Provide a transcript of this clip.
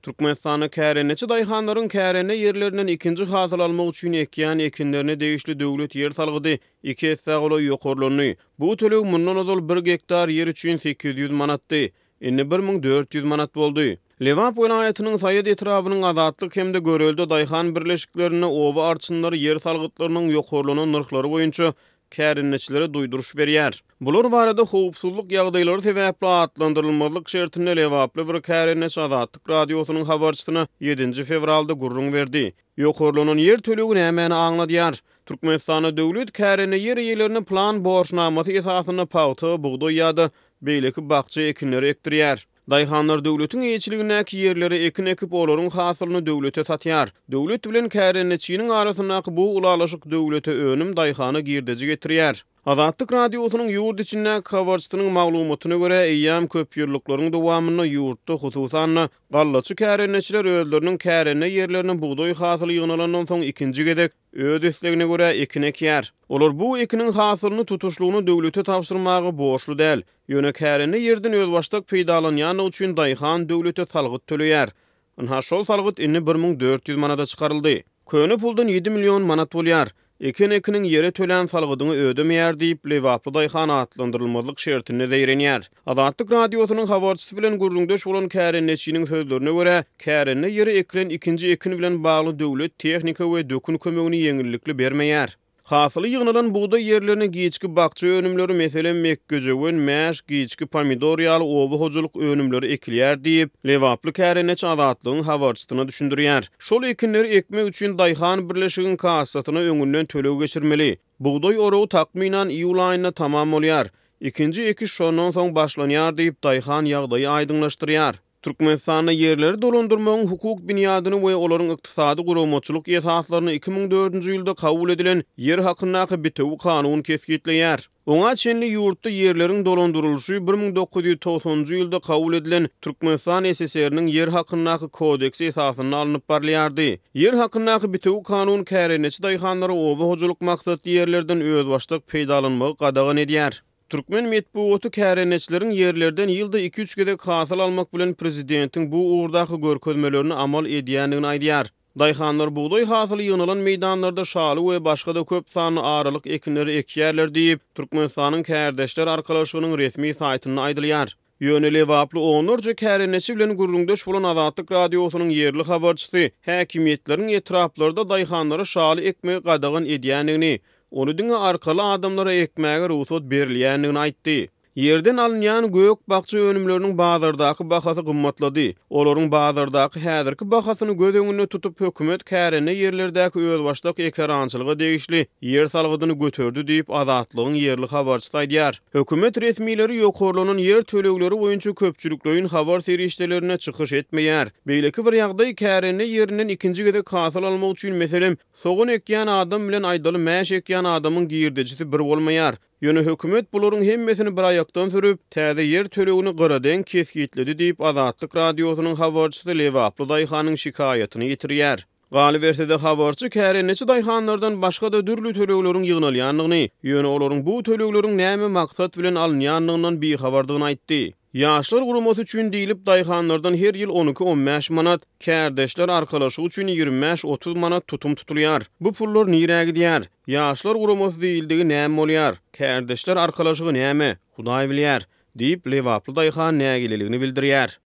Türkmenistanda kärendeçi daýhanlaryň kärende ýerlerinden ikinji hasyl almak üçin ekýän ekinlerine degişli döwlet ýer salgydy iki essä golaý ýokarlandy. Bu töleg mundan ozal bir gektar ýer üçin 800 manatdy. Indi 1400 manat boldy. Lebap welaýatynyň Saýat etrabynyň Azatlyk hem-de Görelde daýhan birleşiklerinde oba arçynlary ýer salgytlarynyň ýokarlanan nyrhlary boýunça kärendeçilere duýduryş berýär. Bular barada howpsuzlyk ýagdaýlary sebäpli atlandyrylmazlyk şertinde lebaply bir kärendeçi Azatlyk Radiosynyň habarçysyna ýedinji fewralda gürrüň berdi. Ýokarlanan ýer tölegi nämäni aňladýar? Türkmenistanda döwlet kärende ýer eýelerine plan borçnamasy esasynda pagta, bugdaý ýa-da beýleki bakja ekinleri ekdirýär. Daýhanlar döwletiň eýeçiligindäki ýerlere ekin ekip, olaryň hasylyny döwlete satýar. Döwlet bilen kärendeçiniň arasyndaky bu ylalaşyk döwlete önüm, daýhana girdeji getirýär. Azatlyk Radiosynyň ýurt içindäki habarçysynyň maglumatyna görä, eýýäm köpýyllyklaryň dowamynda ýurtda, hususan-da, gallaçy kärendeçiler özleriniň kärende ýerlerine bugdaý hasyly ýygnalandan soň ikinji gezek öz islegine görä ekin ekýär. Olar bu ekiniň hasylyny tutuşlygyna döwlete tabşyrmaga borçly däl. Ýöne kärende ýerden özbaşdak peýdalanýandygy üçin daýhan döwlete salgyt töleýär. Ynha, şol salgyt indi 1400 manada çykaryldy. Köne puldan ýedi million manat bolýar. Eken ekiniň ýere tölän salgydyňy ödemeýär diýip, lebaply daýhan atlandyrylmazlyk şertinde zeýrenýär. Azatlyk Radiosynyň habarçysy bilen gürrüňdeş bolan kärendeçiniň sözlerine görä, kärende ýere ekilen ikinji ekin bilen bagly döwlet tehnika we dökün kömegini ýeňillikli bermeýär. Hasyly ýygnalan bugdaý ýerlerine giçki bakja önümleri, meselem, mekgejöwen, mäş, giçki pomidor ýaly oba hojalyk önümleri ekilýär diýip, lebaply kärendeçi Azatlygyň habarçysyna düşündirýär. Şol ekinleri ekmek üçin daýhan birleşigiň kassasyna öňünden töleg geçirmeli. Bugdaý oragy takmynan iýul aýynda tamam bolýar. Ikinji ekiş şondan soň başlanýar diýip, daýhan ýagdaýy aýdyňlaşdyrýar. Türkmenistanda ýerleri dolandyrmagyň hukuk binýadyny we olaryň ykdysady guramaçylyk esaslaryny 2004-nji ýylda kabul edilen Ýer hakyndaky bitewi kanun kesgitleýär. Oňa çenli ýurtda ýerleriň dolandyrylyşy 1990-njy ýylda kabul edilen Türkmenistan SSR-niň Ýer hakyndaky kodeksi esasynda alnyp barylýardy. Ýer hakyndaky bitewi kanun kärendeçi daýhanlara oba hojalyk maksatly ýerlerden özbaşdak peýdalanmagy gadagan edýär. Türkmen metbugaty kärendeçileriň ýerlerden ýylda iki-üç gezek hasyl almak bilen prezidentiň bu ugurdaky görkezmelerini amal edýändigini aýdýar. Daýhanlar bugdaý hasyly ýygnalan meýdanlarda şaly we başga-da köp sanly aralyk ekinleri ekýärler diýip, Türkmenistanyň Kärdeşler arkalaşygynyň resmi saýtynda aýdylýar. Ýöne lebaply onlarça kärendeçi bilen gürrüňdeş bolan Azatlyk Radiosynyň ýerli habarçysy häkimiýetleriň etraplarda daýhanlara şaly ekmegi gadagan edýändigini, ony diňe arkaly adamlara ekmäge rugsat berilýändigini aýtdy. Ýerden alynýan gök-bakja önümleriniň bazardaky bahasy gymmatlady. Olaryň bazardaky häzirki bahasyny göz öňünde tutup, hökümet kärende ýerlerdäki özbaşdak ekerançylyga degişli ýer salgydyny göterdi diýip, Azatlygyň ýerli habarçysy aýdýar. Hökümet resmileri ýokarlanan ýer tölegleri boýunça köpçülikleýin habar serişdelerinde çykyş etmeýär. Beýleki bir ýagdaý, kärende ýerinden ikinji gezek hasyl almak üçin, meselem, sogan ekýän adam bilen aýdaly mäş ekýän adamyň girdejisi bir bolmaýar. Ýöne hökümet bularyň hemmesini bir aýakdan sürüp, täze ýer tölegini gyradeň kesgitledi diýip, Azatlyk Radiosynyň habarçysy lebaply daýhanyň şikaýatyny ýetirýär. Galyberse-de, habarçy kärendeçi daýhanlardan başga-da dürli tölegleriň ýygnalýandygyny, ýöne olaryň bu tölegleriň näme maksat bilen alynýandygyndan bihabardygyny aýtdy. Ýaşlar guramasy üçin diýlip, daýhanlardan her ýyl on iki-on bäş manat, kärdeşler arkalaşygy üçin 25-30 manat tutum tutulýar. Bu pullar nirä gidýär? Ýaşlar guramasy diýildigi näme bolýar? Kärdeşler arkalaşygy näme? Hudaý bilýär! diýip, lebaply daýhan nägileligini bildirýär.